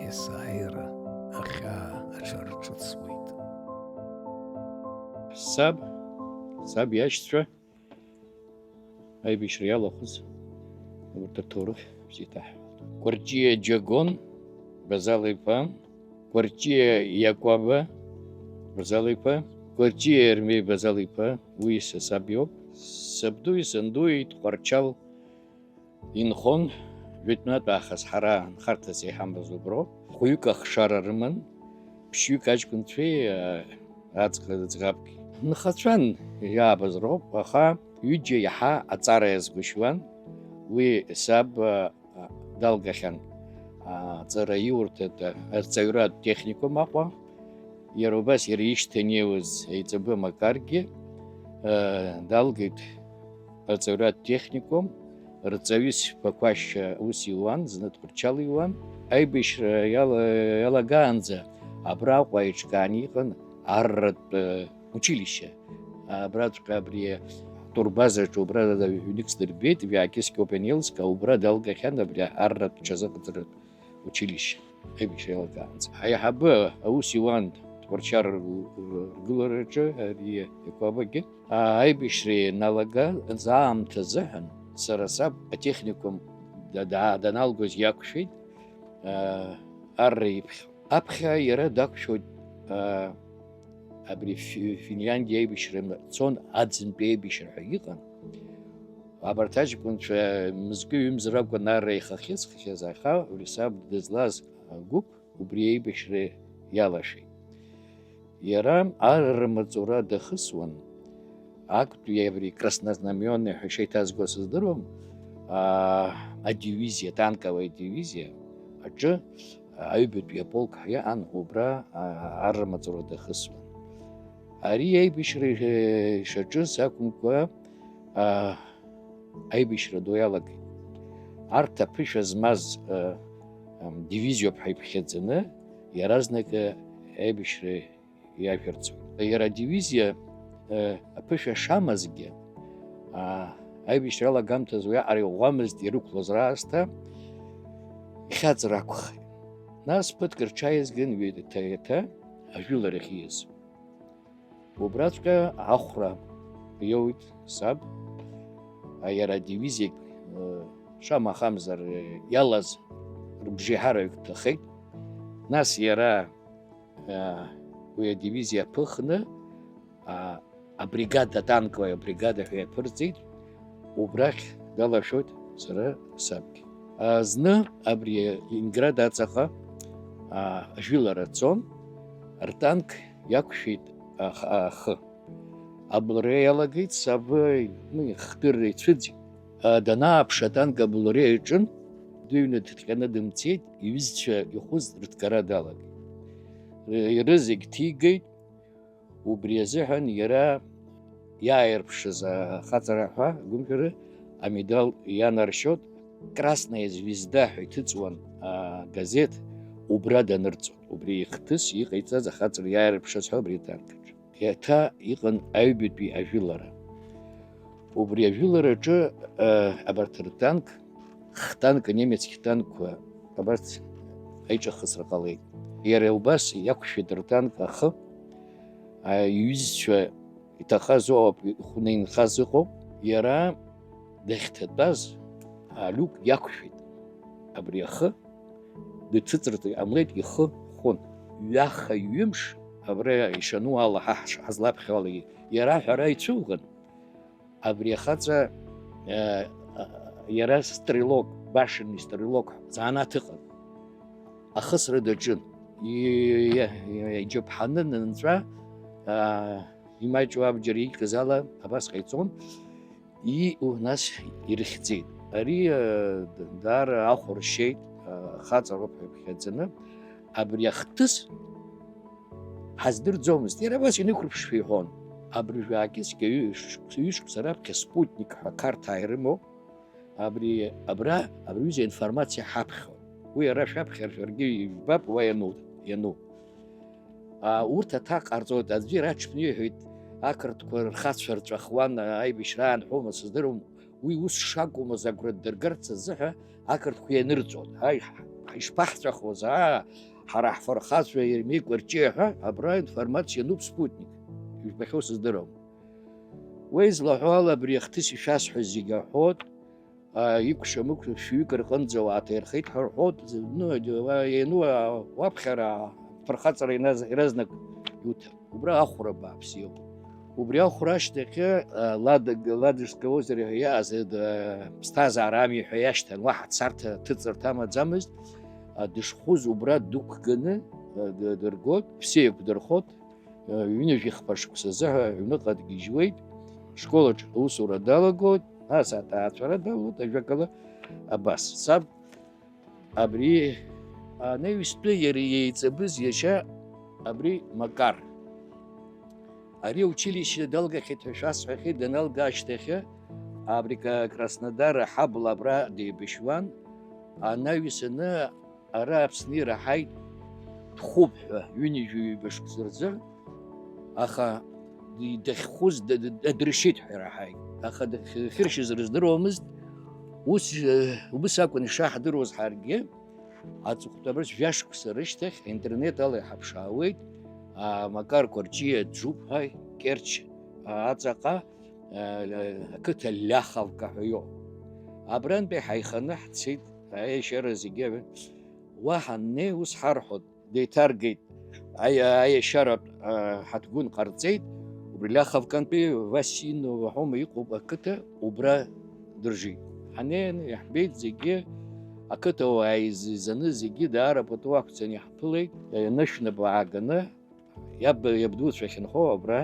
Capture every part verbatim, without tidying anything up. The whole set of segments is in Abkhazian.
Есааира ахьаа аҽарҿыцуеит. Саб, саб иашьцәа аибашьра иалахәыз урҭ рҭоурых бзиа иҭаҳҳәалт. Кәарҷиа Џьагон Базала-иԥа, Кәарҷиа Иакәаба Базала-иԥа, Кәарҷиа Ермеи Базала-иԥа, уи са саб иоуп. Сабдуи сандуи Тҟәарчал инхон, жәытәнатә аахыс ҳара нхарҭас иҳамбаз уброуп. Хәҩык ахшара рыман, ԥшьҩык аҷкәынцәеи, а, аӡӷаб-, ӡӷабки. Нхацәан иаабаз роуп, аха ҩыџьа иаҳа аҵара иазгәышьуан. Уи саб, а, а, далгахьан, а, аҵараиурҭатә, а, арҵаҩратә техникум Аҟәа. Иара убас иара ишьҭанеиуаз аиҵбы Макаргьы, а, далгеит арҵаҩратә техникум, рҵаҩыс Ԥақәашь аус иуан, зны Тҟәарчал иуан. Аибашьра иала-, иалагаанӡа абра Аҟәа еиҿкааны иҟан арратә, э, училище. Абраҵәҟьа абри атурбазаҿы убра ҩнык сдырбеит, Виакис Копенелска, убра далгахьан абри арратә ҽазыҟаҵаратә училище. Аибашьра иалагаанӡа. Аиҳабы аус иуан Тҟәарчал р-, р-, ргылараҿы, ари Иакәабагьы. А, аибашьра ианалага, заа аамҭа азыҳәан, сара саб атехникум да-, да-, даналгоз иақәшәеит, а, арра иԥхьо. Аԥхьа иара дақәшәоит, а, абри Фи-, Финляндиа аибашьра цон, аӡынтәи аибашьра ҳәа иҟан. Абарҭ аҷкәынцәа мызкы-ҩымз ракәын арра ихахьы-, ихахьы-, ихахьы-, аха абри саб дызлаз агәыԥ убри аибашьра иалашәеит. Иара арра маҵура дахысуан, актәи абри Краснознаменный ҳәа шеиҭазго сыздыруам, аа, адивизиа, танковая дивизиа аҿы аҩбатәи аполк ҳәа иҟан, убра, аа, арра маҵура дахысуан. Ари аибашьра ишаҿыз акәымкәа, аа, аибашьра ду иалагеит. Арҭ аԥышәа змаз, а, ам, дивизиоуп ҳәа иԥхьаӡаны, иаразнакы аибашьра иажәырҵоит. Иара адивизиа, а, аԥышәа шамазгьы, а, аибашьра алагамҭазы уиаҟара иӷәӷәамызт ирықәлоз раасҭа, ихьаҵыр акәхеит. Нас ԥыҭк рҽаиазган ҩеиҭа-еиҭа ажәыларахь ииас. Убраҵәҟьа ахәра иоуит саб, а, иара адивизиак, э, шамахамзар, э, иалаз рыбжеиҳараҩык дҭахеит. Нас иара, э, уи адивизиа аԥыхны, а, абригада, атанковая бригада ҳәа иаԥырҵеит, убрахь далашәоит сара сабгьы. А, зны абри Ленинград аҵаҟа, а, ажәылара цон, ртанк иақәшәеит ах-, ахы. Аблра иалагеит саб, ну, ихдырра ицәыӡит. А, данааԥш, атанк аблра иаҿын, дыҩны дыҭҟьаны дымцеит, иҩызцәа ихәыз рыҭгара далагеит. Р-, ирызегь ҭигеит, убри азыҳәан иара иааирԥшыз ахаҵара ҳәа, гәымшәара, амедал ианаршьоит, Красная звезда ҳәа иҭыҵуан агазеҭ, убра данырҵон. Убри ихҭыс иҟаиҵаз ахаҵара иааирԥшыз ҳәа абри атанкаҿы. Еиҭа иҟан аҩбатәи ажәылара. Убри ажәылараҿы, э, абарҭ ртанк, хтанк, анемецки танкқәа абарҭ аиҿахысра ҟалеит. Иара убас иақәшәеит ртанк ахы, а, иҩызцәа иҭахаз ыҟоуп, ихәны инхаз ыҟоуп. Иара дахьҭатәаз алиук иақәшәеит абри ахы, дыцәыҵыртә иҟамлеит, ихы хәын. Ҩаха ҩымш абра ишану ала, ҳа ҳш-, ҳазлаԥхьо ала, иара ҳәара ицәылган, абри ахаҵа, э, иара стрелок, башенный стрелок ҳәа занааҭ ыҟан. Ахысра даҿын. И-, и-, иџьаԥҳаны нынҵәа, а, имаҷу абџьар иикыз ала абас ҟаиҵон, ииу нас ирыхьӡеит. Ари, а, д-, даара ахә ршьеит, а, ахаҵароуп ҳәа иԥхьаӡаны, абри ахҭыс ҳаздырӡомызт. Иара абас инықәырԥшшәа иҳәон. Абыржәы аакьыскьа ҩышықәса, ҩышықәса раԥхьа Спутник ҳәа қарҭаа ирымоуп. Абри, абра, абри аҩыза информациа ҳаԥхьон. Уи ара шәаԥхьар шәаргьы ижәбап, уа иану, иану. А, урҭ аҭак ҟарҵоит, аӡәы ираҽԥниҳәеит, ақырҭқәа рхацәа рҵәахуан, аибашьра аанҳәома сыздыруам, уи ус шакәмыз агәра ддыргарц азыҳәа ақырҭқәа ианырҵон. Аи, Ишԥаҳҵәахуаз, аа, ҳара ҳфырхацәа ирмеикәа рҿиа ҳәа, абра информациа иануп Спутник, ижәбахьоу сыздыруам. Уи злаҳәо ала абри ахҭыс ишәасҳәаз зегьы аҳәот, аа, икәша-мыкәша шәҩык рҟынӡа уааҭаирхеит ҳәа рҳәот, ну, иану уаԥхьара ҳфырхаҵара иназ-, иаразнак иуҭап. Убра ахәра бааԥс иҟоуп. Убри ахәра ашьҭахьы, а, Лад-, Ладожское озеро ҳәа иааз, а, ԥсҭазаара ами ҳәа иашьҭан, уаҳа царҭа, ҭыҵырҭа амаӡамызт. А, дышхәыз убра дықәганы, а, д-, дыргот, ԥсы еиқәдырхот, а, ҩынҩажәи хԥа шықәсазы ҳәа аҩныҟа дгьежьуеит, школаҿ аусура далагоит, нас аҭаацәара далоит, ажәакала, абас. Саб Абри анаҩстәи иара иеиҵбыз иашьа абри Макар. Ари аучилишьче далгахьеит ҳәа шәасҳәахьеит, даналга ашьҭахьы абри Ка-, Краснодар аҳабла абра деибашьуан, анаҩс аны ара Аԥсны ираҳаит, дхәуп ҳәа, ҩынҩажәи ҩба шықәса рзы. Аха ди-, дахьхәыз д-, д-, дадыршьит ҳәа ираҳаит. Аха дахьхьыршьыз рыздыруамызт. Ус, э, убыс акәын ишаҳдыруаз ҳаргьы. Аҵыхәтәантәи жәашықәса рышьҭахь аинтернет ала иҳаԥшаауеит, а, Макар Кәарҷиа Џуԥ, ҳаи, Керчь, а, аҵаҟа, а, ақыҭа Ляховка ҳәа иоуп. Абрантәи ҳаиханы ҳцеит, аиашьара зегьы. Уа ҳаннеи, ус ҳарҳәон, деиҭаргеит. Аи-, аиашьаратә, а, ҳаҭгәын ҟарҵеит, убри Ляховкантәи Васинова ҳәоума иҟоуп ақыҭа, убра дыржит. Ҳанеины иаҳбеит зегьы, ақыҭауаа еизаны зегьы даара пату ақәҵаны иаҳԥылеит, анышә нап ааганы, иаб-, иабдуцәа ахьынхо абра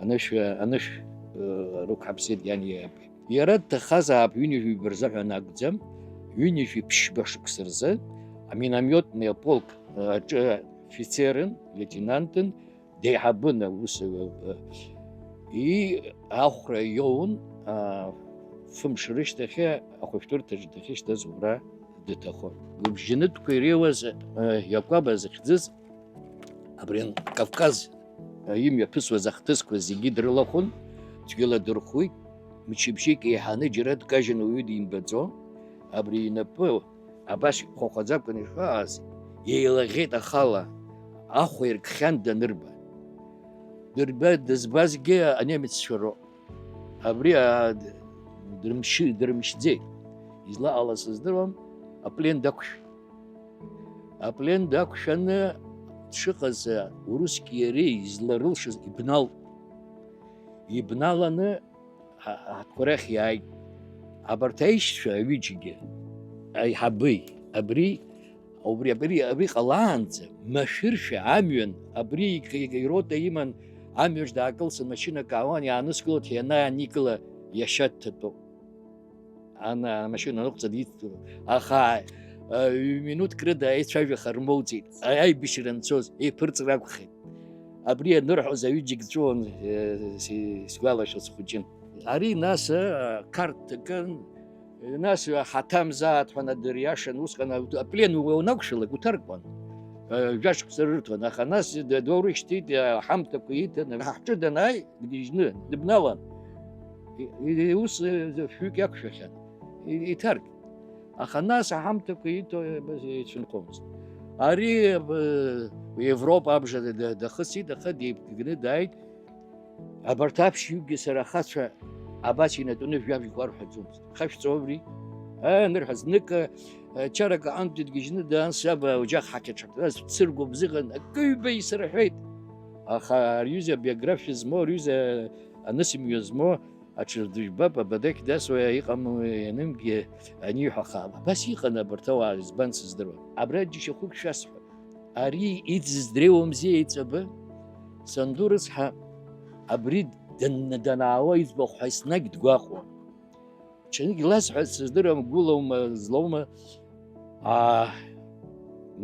анышә, анышә, э, рықәҳаԥсеит иани иаби. Иара дҭахазаап ҩынҩажәи ҩба рзыҳәан акәӡам, ҩынҩажәи ԥшьба шықәса рзы аминомётный аполк, э, аҿы афицерын, лейтенантын, деиҳабын аус, э, и-, ахәра иоун, а, фымш рышьҭахьы ахәышәтәырҭаҿы дахьышьҭаз убра дҭахо. Лыбжьанытәқәа иреиуаз, э, Иакәаба захьӡыз, абри Кавказ, э, имҩаԥысуаз ахҭысқәа зегьы дрылахәын, цәгьала дырхәит, мчыбжьык еиҳаны џьара дкажьын уаҩы димбаӡо, абри инапы абас ихәахәаӡамкәан ишааз, еилаӷьеит ахала, ахә иркхьан данырба. Дырба-, дызбазгьы анемеццәа роуп. Абри, а, д-, дрымшьы-, дрымшьӡеит. Излаҟала сыздыруам, аплен дақәшәеит. Аплен дақәшәаны дшыҟаз, а, урысқьи иареи изларылшаз ибналт. Ибналаны ҳа-, ҳаҭқәа рахь иааит. Абарҭ аишьцәа аҩыџьагьы, аиҳабеи, абри Убри, абри, абри ҟалаанӡа, машәыршәа амҩан, абри ик-, ик-, ирота иман, амҩаҿ даакылсын, машьынак аауан, иааныскылоит, ианааникыла, иашьа дҭатәоуп. Ана-, амашьына аныҟәцаны идтәалоуп. Аха, а, ҩ-минуҭк рыда аицәажәаха рмоуӡеит. А-, аибашьра анцоз, еиԥырҵыр акәхеит. Абри анырҳәоз аҩыџьагь ҵәуон, э, си-, сгәалашәо схәыҷын. Ари нас, а, қарҭ ҭакын, Нас ҳаҭамзааит ҳәа надыриашан, усҟан аплен уанақәшәалак уҭаркуан. Жәашықәса рырҭон, аха нас д-, доурышьҭит, аҳамҭақәа иҭан, ҳаҳҿы данааи, дгьежьны дыбналан. И-, и-, ус, э, фҩык иақәшәахьан, и-, иҭаркит. Аха нас аҳамҭақәа иҭо, э, б-, ицәынхомызт. Ари, э, Европа абжа д-, д-, дахысит, аха деибганы дааит. Абарҭ аԥшьҩыкгьы сара ахацәа абас инатәаны жәабжьқәа арҳәаӡомызт. Хашәҵо абри? Ыы, нырҳәа знык, ы, чарак аҟынтә дгьежьны даан саб, оџьах ҳақьаҿ ҳәа дцыргәыбзыӷын, акы-ҩба исырҳәеит. Аха ари ҩыза абиографиа змоу, ари ҩыза анысымҩа змоу аҽырдыжәбап, абадақь дасуа иҟам, ианымгьы аниҳәаха. Абас иҟан абарҭ ауаа, избан сыздыруам. Абра џьашьахәык шәасҳәап. Ари иӡыз дреиуамзи еиҵбы? Санду рыцҳа, абри дын-, данаауа иӡбахә ҳәа еснагь дгәаҟуан. Ҽынгь иласҳәарц сыздыруам, гәылоума, злоума, аа,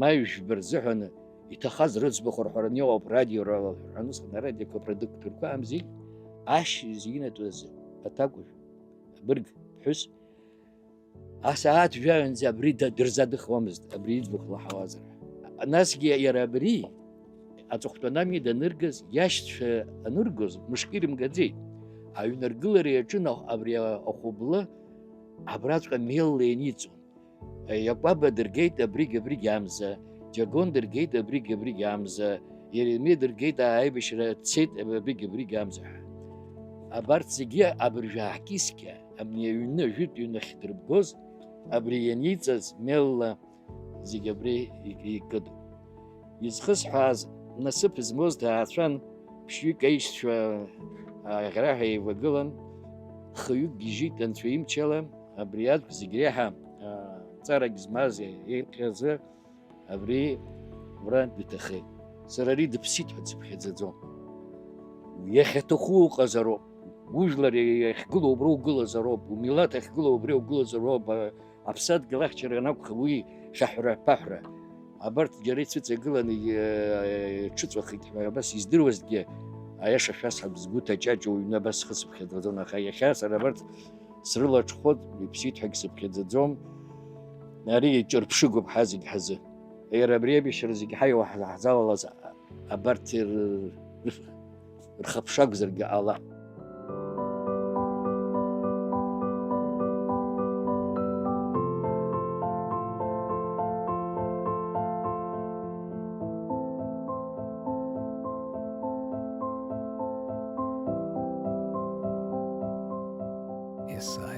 ма ижәбар рзыҳәаны, иҭахаз рыӡбахә рҳәараны иҟоуп радио рҳәан, усҟан арадиоқәа апродукторқәа амзи, ашьыжь инатәыз аҭакәажә, абырг ԥҳәыс, асааҭ жәаҩанӡа абри да-, дырзадыхуамызт, абри иӡбахә лаҳауазар. Насгьы иара абри, аҵыхәтәан амҩа даныргаз, иашьцәа аныргоз, мышкы ирымгаӡеит. Аҩныргылара иаҿын ахә-, абри ахәыблы абраҵәҟьа мелла ианиҵон. Иакәаба дыргеит абригь-абригь амза, Џьагон дыргеит абригь-абригь амза, Еремеи дыргеит аибашьра дцеит абригь-абригь амза ҳәа. Абарҭ зегьы абыржәы аҳкьысқьа, абни аҩны, ажәытә ҩны ахьдырбгоз, абри ианиҵаз мелла зегь абри ик-, икыдуп. Изхысҳәааз насыԥ змоз ҭаацәан, ԥшьҩык аишьцәа аӷьараҳәа еивагылан, хҩык гьежьит анцәа имчала, абри аӡәк зегь реиҳа, аа, ҵарагь змаз еилҟьазы абри ура дҭахеит. Сара ари дыԥсит ҳәа дсыԥхьаӡаӡом. Иахьаҭаху уҟазароуп. Ужәлар иахьгылоу убра угылазароуп, умилаҭ ахьгылоу убри угылазароуп, а-, аԥсадгьыл ахьчара анакәха, уи шаҳәра-ԥаҳәра. Абарҭ џьара ицәыҵагыланы, э, ҽыҵәахит ҳәа абас издыруазҭгьы, аиаша шәасҳәап, сгәы ҭаҷаҷо уҩны абас схы сыԥхьаӡаӡон, аха иахьа сара абарҭ срылаҽхәоит, иԥсит ҳәагь сыԥхьаӡаӡом. Ари ҿырԥшыгоуп ҳа зегь ҳазы. Иара абри аибашьра зегь ҳаиуа ҳзалалаз абарҭ р-, р-, рхыԥша акәзаргьы ҟалап. Yes, I